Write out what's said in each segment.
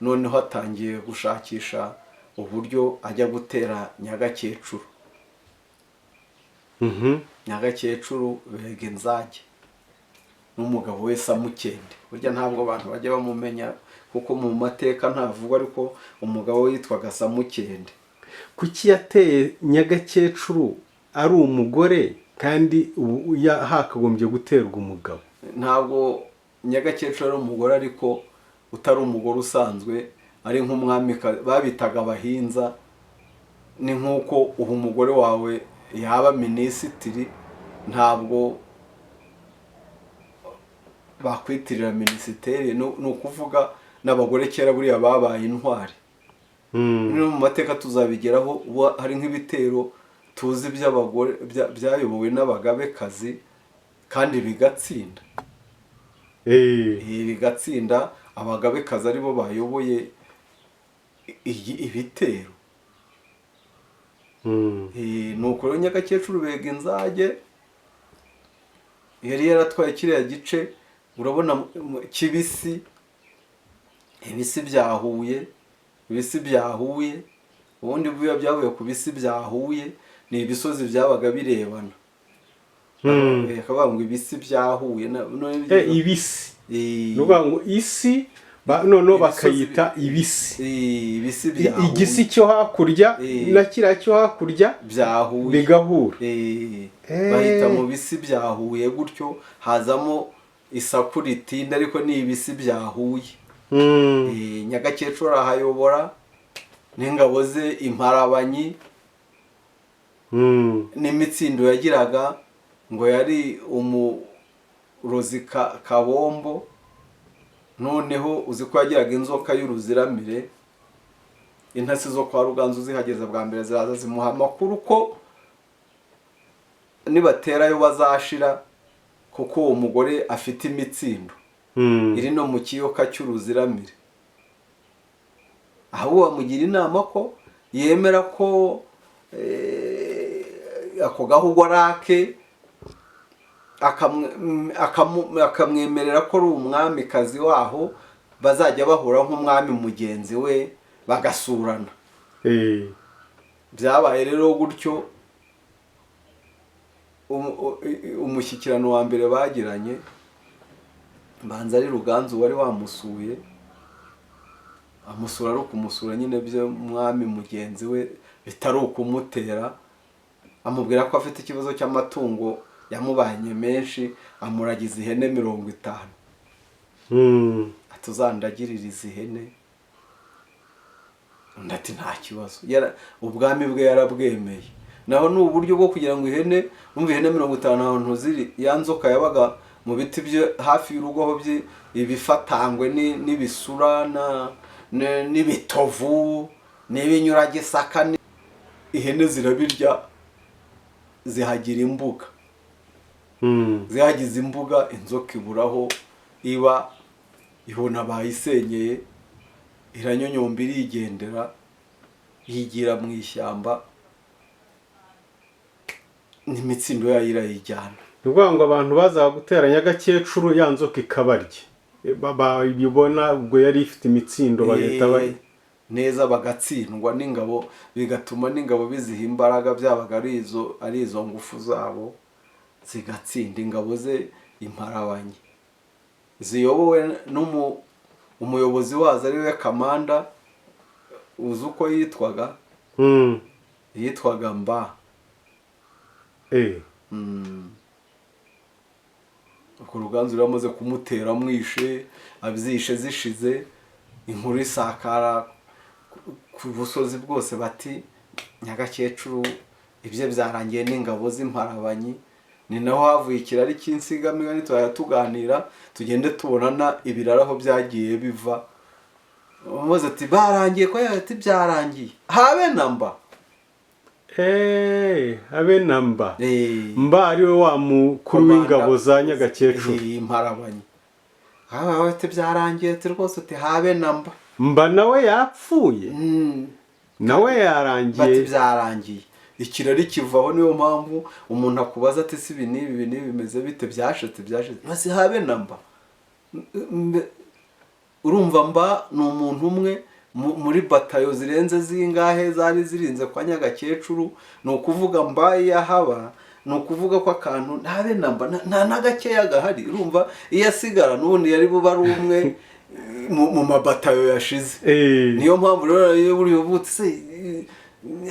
Noneho atangiye gushakisha uburyo ajya gutera Nyagakecuru. Nyagakecuru Bega Inzage n'umugabo we Samukende. Burya ntabwo abantu bajya bamumenya kuko mu mateka ntavugwa, ariko umugabo we yitwaga Samukende. Kuki yateye Nyagakecuru ari umugore kandi ubu hakagombye guterwa umugabo? Ntabwo Nyagakecuru ari umugore, ariko utari umugore usanzwe, ari nk'umwami, babitaga abahinza. Ni nk'uko ubu umugore wawe yaba minisitiri, ntabwo bakwitirira minisiteri. Ni ukuvuga n'abagore kera buriya babaye intwari. No mu mateka tuzabigeraho. Ubu hari nk'ibitero tuzi by'abagore byayobowe n'abagabekazi kandi bigatsinda. Bigatsinda, abagabekazi aribo bayoboye ibitero. Nuko rero Nyagakecuru Bega Inzage yari yaratwaye kiriya gice urabona kibisi, ibisi bya Huye. Ibisi bya Huye ubundi biba byavuye ku bisi bya Huye, ni ibisozi byabaga birebana. Bakavuga ngo ibisi bya Huye Ibisi, ni ukuvuga ngo isi noneho bakayita ibisi. Ibisi bya Huye. Igisi cyo hakurya na kiriya cyo hakurya bya Huye bigahura. Bahita mu bisi bya Huye gutyo, hazamo isaku ritinda, ariko ni ibisi bya Huye. Nyagakecuru arahayobora n'ingabo ze imparabanyi n'imitsindo yagiraga, ngo yari umurozi kabombo. Noneho uzi ko yagiraga inzoka y'uruziramire. Intasi zo kwa Ruganzu zihageze bwa mbere, ziraza zimuha amakuru ko nibaterayo bazashira, kuko uwo mugore afite imitsindo iri no mu kiyoka cy'uruziramire. Ahubwo bamugira inama ko yemera ko ako gahugu ari ake, akamwemerera ko ari umwamikazi waho, bazajya bahura nk'umwami mugenzi we, bagasurana. Byabaye rero gutyo. Umushyikirano wa mbere bagiranye, mbanza ari Ruganzu wari wamusuye, amusura ari ukumusura nyine by'umwami mugenzi we, bitari ukumutera. Amubwira ko afite ikibazo cy'amatungo yamubanye menshi, amuragiza ihene 50. Ati: "Uzandagirire izi hene." Undi ati: "Nta kibazo." Ubwami bwe yarabwemeye. Naho ni uburyo bwo kugira ngo ihene, umva, ihene 50 ahantu ziri, ya nzoka yabaga mu biti byo hafi y'urugo, aho ibifatangwe n'ibisura n'ibitovu n'ibinyuragisaka, ihene zirabirya, zihagira imbuga. Zihagize imbuga, inzoka iburaho iba, ibona bayisenyeye, iranyonyomba, irigendera, yigira mu ishyamba, n'imitsindo yayo irayijyana. Ni ukuvuga ngo abantu bazaga gutera Nyagakecuru, ya nzoka ikabarya. Bayibona ubwo yari ifite imitsindo, bagahita Neza, bagatsindwa n'ingabo, bigatuma n'ingabo biziha imbaraga. Byabaga ari izo ngufu zabo, zigatsinda ingabo ze imparabanyi ziyobowe umuyobozi wazo ari we kamanda. Uzi uko yitwaga? Yitwaga Mba. Ubwo Ruganzu rero amaze kumutera, amwishe, abyishe zishize, inkuru isakara ku busozi bwose, bati: "Nyagakecuru ibye byarangiye n'ingabo z'imparabanyi." Ni naho havuye ikirari cy'insigamigani. Tuzajya tuganira, tugende tubonana ibirari aho byagiye biva. Maze ati: "Barangiye ko." Ati: "Byarangiye habe na mba." Habe na mba. Mba ariwe wa mukuru w'ingabo za Nyagakecuru. Imparabanyi. Ati: "Byarangiye." Ati: "Rwose." Uti: "Habe na mba." Mba nawe yapfuye, nawe Bati yarangiye. "Byarangiye." Ikirari kivaho. Niyo mpamvu umuntu akubaza ati: "Si ibi n'ibi, ibi n'ibi bimeze bite?" Byashitse, byashitse, maze habe na mba. Urumva, mba ni umuntu umwe muri batayo zirenze zingahe zari zirinze kwa Nyagakecuru. Ni ukuvuga mba iyo ahaba, ni ukuvuga ko akantu ntabe namba nta na gakeya gahari. Urumva, iyo asigara n'ubundi yari bube ari umwe mu mabatayo yashize. Niyo mpamvu rero iyo buriya uvutse se,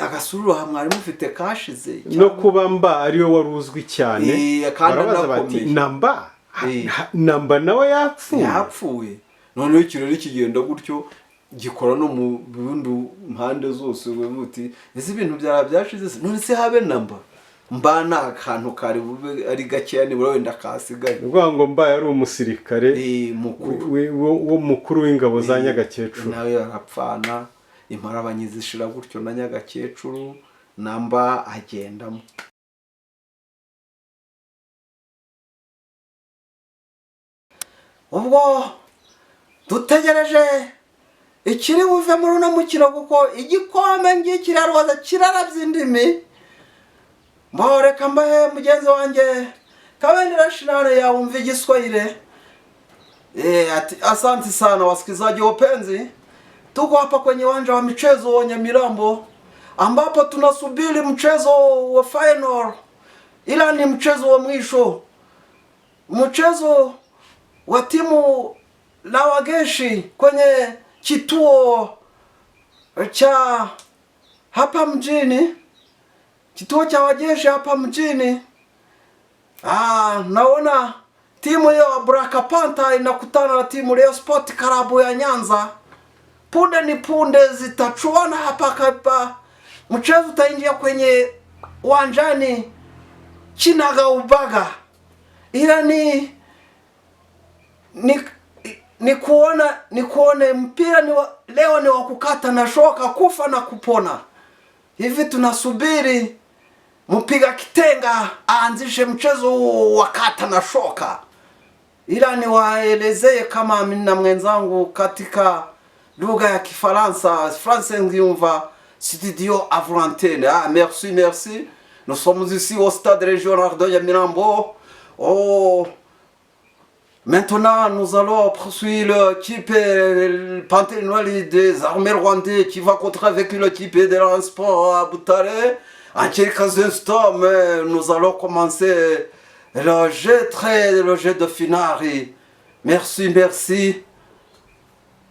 agasururu aha mwari mufite kashize. No kuba mba ariwe wari uzwi cyane, kandi barabaza bati anakomeye. Namba namba nawe yapfuye? Yapfuye. Noneho ikirori kigenda gutyo, gikora no mu bundi mpande zose, uvuga uti: "Ese ibintu byara byashize se? None se habe namba?" Mba ni akantu kari bube ari gakeya nibura wenda kasigaye. Ni ukuvuga ngo mba yari umusirikare mukuru. Wo mukuru w'ingabo za Nyagakecuru. Nawe arapfana, imparabanyi zishira gutyo na Nyagakecuru namba agendamo. Ubwo dutegereje ikiri buve muri uno mukino, kuko igikombe ngiki rwose kirarabye indimi. Mbaho reka mbahe mugenzi wanjye Kabendera Shinare yawumva Igiswahili. Ati, asante sana wasikilizaji wapenzi, tuko hapa kwenye uwanja wa michezo wa Nyamirambo ambapo tunasubiri mchezo wa final, ila ni mchezo wa mwisho, mchezo wa timu la wageshi kwenye kituo cha hapa mjini, kituo cha wajeshi hapa mjini. Naona timu hiyo ya Black Panther inakutana na timu Rayon Sport Club ya Nyanza. Punde ni punde zitachuana hapa hapa. Mchezo utaingia kwenye uwanjani kinaga ubaga, ila ni kuone mpira leo ni wa kukata na shoka, kufa na kupona. Hivi tunasubiri mpiga kitenga aanzishe mchezo huu wa kata na shoka, ila niwaelezee kama mimi na mwenzangu katika lugha ya Kifaransa, France Ngiumva, studio à vous l'antenne. Ah, merci, merci. Nous sommes ici au stade régional de Nyamirambo. Oh, maintenant, nous allons poursuivre l'équipe Panthère Noire des armées rwandaises qui va contre avec l'équipe de Rayon Sport à Butare. En quelques instants, mais nous allons commencer le jeu de finale. Merci, merci.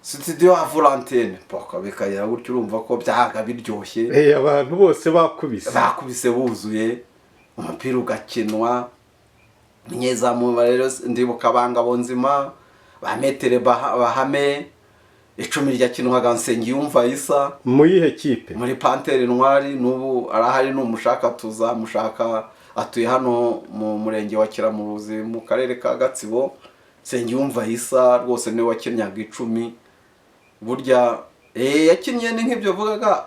Studio à vous l'antenne. Poko bikagera gutyo, urumva ko byaga biryoshye. Abantu bose bakubise. Bakubise buzuye, umupira ugakinwa. Umunyezamu rero ndibuka ba Ngabonzima, ba Metere Bahame, icumi ryakinwaga Nsengiyumva Isa. Mu yihe kipe? Muri Panthère Noire. N'ubu arahari, numushaka tuzamushaka, atuye hano mu murenge wa Kiramuruzi mu karere ka Gatsibo. Nsengiyumva Isa rwose niwe wakinnyaga icumi. Burya yakinnye ni nk'ibyo vugaga,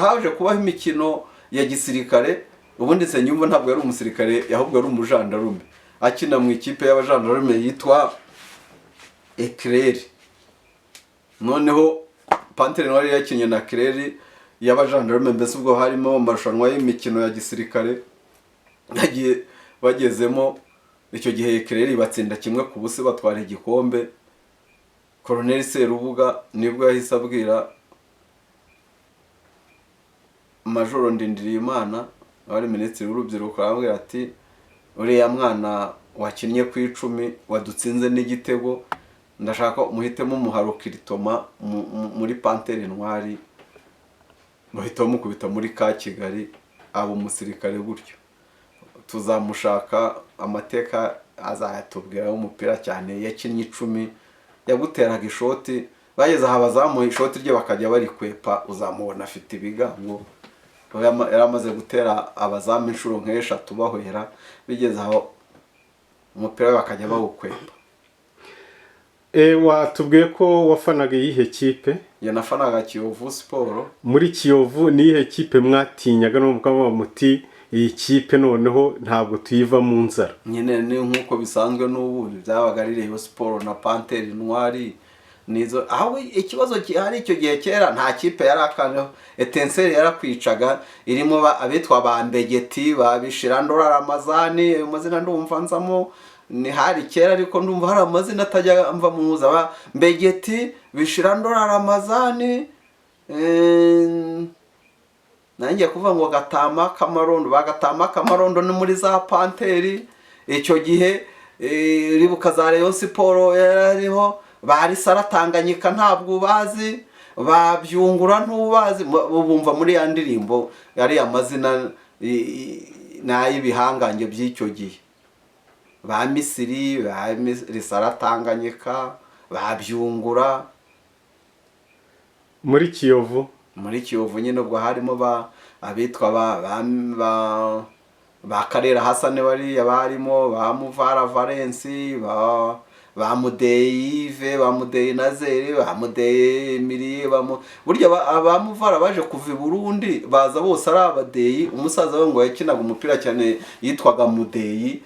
haje kubaho imikino ya gisirikare. Ubundi Nsengiyumva ntabwo yari umusirikare, ahubwo yari umujandarume, akina mu ikipe y'abajandarume yitwa Ekireri. Noneho Panthère Noire yakinnye na Kireri y'abajandarume, mbese ubwo harimo amarushanwa y'imikino ya gisirikare bagiye bagezemo. Icyo gihe Kireri batsinda 1-0, batwara igikombe. Koroneli Serubuga nibwo yahise abwira Majoro Ndindiriyimana wari minisitiri w'urubyiruko, aramubwira ati: "Uriya mwana wakinnye ku icumi wadutsinze n'igitego, ndashaka muhitemo umuharukiritoma muri Panthère Noire." Bahita bamukubita muri ka Kigali, aba umusirikare gutyo. Tuzamushaka, amateka azayatubwira w'umupira cyane. Yakinnye icumi, yaguteraga ishoti, bageze aha bazamuye ishoti rye bakajya barikwepa. Uzamubona afite ibigango, yari amaze gutera abazamu inshuro nk'eshatu bahwera, bigeze aho umupira we bakajya bawukwepa. Watubwiye ko wafanaga iyihe kipe? Njye nafanaga Kiyovu Sport. Muri Kiyovu ni iyihe kipe mwatinyaga no mukavuga muti: "Iyi kipe noneho ntabwo tuyiva mu nzara"? Nyine ni nk'uko bisanzwe n'ubu byabaga ari Rayon Sport na Panthère Noire, nizo. Aho ikibazo gihari, icyo gihe kera nta kipe yari akanyeho. Etincelles yarakwicaga, irimo abitwa ba Mbegeti, ba Bishirandora Ramazani, ayo mazina ndumva nzamo. Ni hari kera, ariko ndumva hari amazina atajya mva mu ba Mbegeti, Bishirandora, Ramazani, nanjye kuvuga ngo Gatama Kamarondo, ba Gatama Kamarondo ni muri za Panteri icyo gihe. Ribuka za Rayon Sport yariho, ba Risara Tanganyika ntabwo ubazi, ba Byungura ntubazi, bumva muri ya ndirimbo ariya mazina ni ay'ibihangange by'icyo gihe, ba Misiri, ba Risara Tanganyika, ba Byungura. Muri Kiyovu? Muri Kiyovu nyine ubwo harimo ba abitwa ba Karera Hasane, bariya barimo ba Muvara Valensi, ba Mudeyi Yves, ba Mudeyi Nazeri, ba Mudeyi Emilie, burya ba Muvara baje kuva i Burundi, baza bose ari abadeyi. Umusaza we ngo yakinaga umupira cyane yitwaga Mudeyi.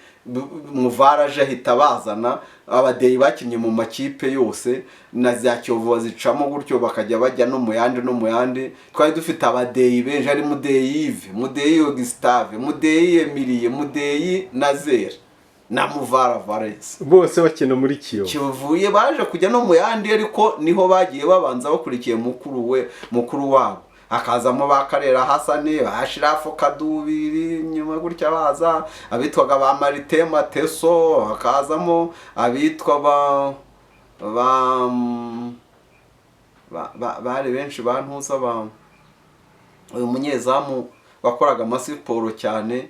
Muvara aje ahita bazana abadeyi bakinnye mu makipe yose na za Kiyovu, bazicamo gutyo bakajya bajya no mu yandi no mu yandi. Twari dufite abadeyi benshi, hari Mudeyi Yves, Mudeyi Gustave, Mudeyi Emilie, Mudeyi Nazeri na Muvara Valence. Bose bakina muri Kiyovu? Kivuye baje kujya no mu yandi, ariko niho bagiye babanza bakurikiye mukuru we, mukuru wabo. Hakazamo ba Karera Hasani, ba Shirafu Kadubiri, nyuma gutya baza abitwaga ba Marite Mateso, hakazamo abitwa ba bari benshi, ba Ntuza, ba uyu munyezamu wakoraga amasiporo cyane.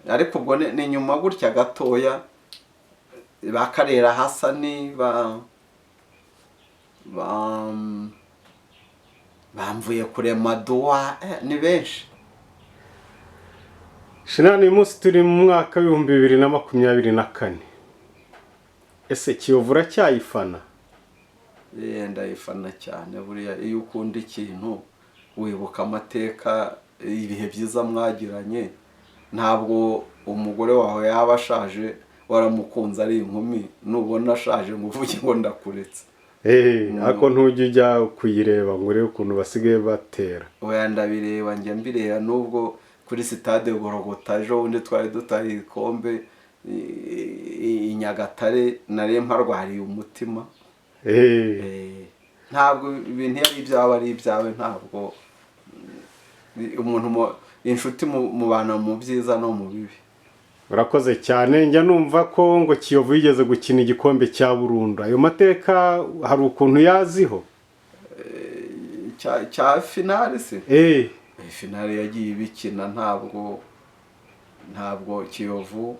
Ariko ubwo ni nyuma gutya gatoya, ba Karera Hasani, ba bamvuye kure Maduwa, ni benshi. Shinani, uyu munsi turi mu mwaka w'2024. Ese Kiyovu uracyayifana? Ndayifana cyane. Buriya iyo ukunda ikintu wibuka amateka, ibihe byiza mwagiranye. Ntabwo umugore wawe yaba ashaje waramukunze ari inkumi, nubona ashaje ngo uvuge ngo ndakuretse. Ariko ntujya ujya kuyireba ngo urebe ukuntu basigaye batera? Oya, ndabireba, njya mbireba, nubwo kuri sitade Gorogota ejo bundi twari dutaye igikombe i Nyagatare, nari mparwariye umutima. Ntabwo ibintu iyo ari ibyawe ari ibyawe, ntabwo umuntu inshuti mubana mu byiza no mu bibi. Urakoze cyane. Njya numva ko ngo Kiyovu yigeze gukina igikombe cya burundu. Ayo mateka hari ukuntu yaziho? Cya finale se? Eh. Finale yagiye ibikina. Ntabwo Kiyovu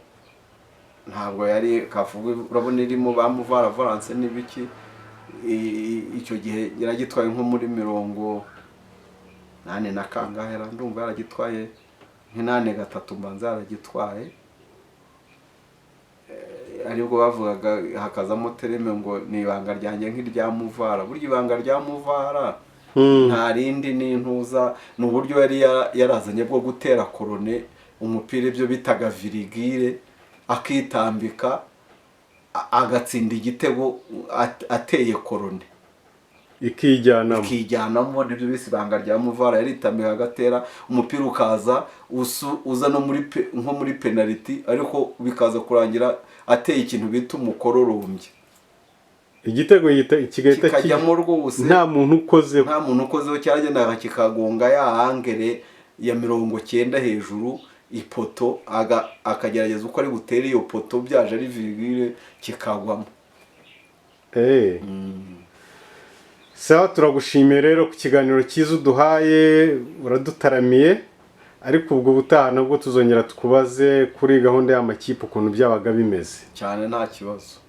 ntabwo yari kavuga, urabona irimo ba Muvara Valence n'ibiki. Icyo gihe yaragitwaye nko muri 80 na kangahe, ndumva yaragitwaye nk'83, mbanza yaragitwaye. Aribwo bavugaga hakazamo terme ngo ni ibanga ryanjye nk'irya Muvara. Burya ibanga rya Muvara nta rindi, ni intuza, ni uburyo yari yarazanye bwo gutera korone umupira, ibyo bitaga virigire, akitambika agatsinda igitego ateye korone. Ikijyanamo. Ikijyanamo. Nibyo bise ibanga rya Muvara. Yaritambika agatera umupira ukaza uza no muri nko muri penaliti, ariko bikaza kurangira ateye ikintu bita umukororombya. Igitego kigahita kikajyamo rwose. Nta muntu ukozeho. Nta muntu ukozeho. Cyaragendaga kikagonga ya angle ya 90 hejuru ipoto, akagerageza uko ari butere iyo poto, byaje ari virgule kikagwamo. Sawa, turagushimiye rero ku kiganiro cyiza uduhaye, uradutaramiye. Ariko ubwo ubutaha nabwo tuzongera tukubaze kuri gahunda y'amakipe ukuntu byabaga bimeze. Cyane, nta kibazo.